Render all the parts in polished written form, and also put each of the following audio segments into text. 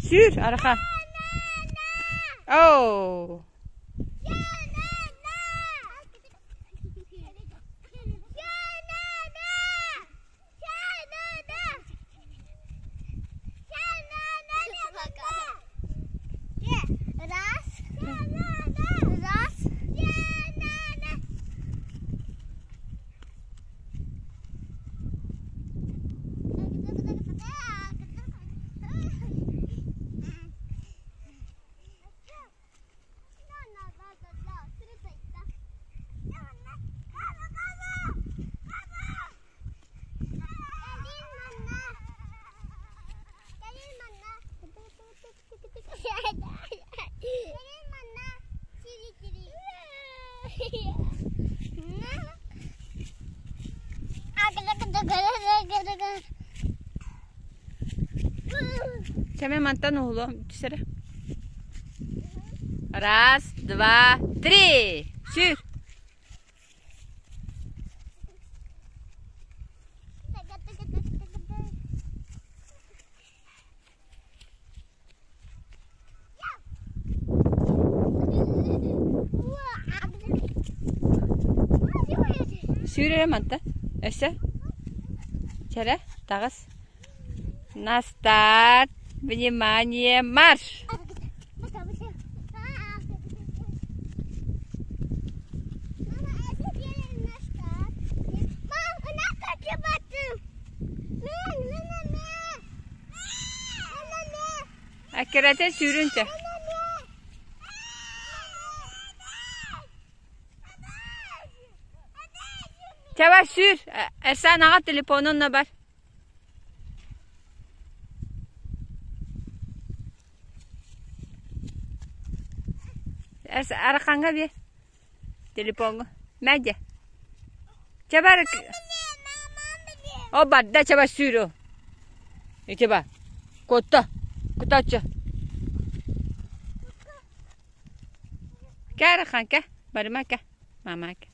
Сүүр, араха. Оо. Чэмэ мантан уһулуом түсэрэ. Раз, два, три! Сүүр! Сүүр эрэ манта. Өссө. Чэрэ, таҕыс. На старт! Внимание, марш! Аккирате сүүрүнчэ. Чаба сүүр. Эрсан аҕа телефонун на бар. Арахаҥҥа биэ. Телефоҥҥа. Мэ дьэ. Чабар О барда чаба сүүр о. Ити ба. Куотта. Кутааччы. Кэ арахан кэ. Барыма кэ. Мама кэ.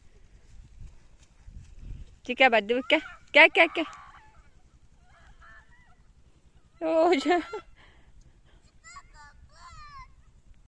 Тикэ бардыбыт кэ. Кэ кэ кэ. Оо дьэ.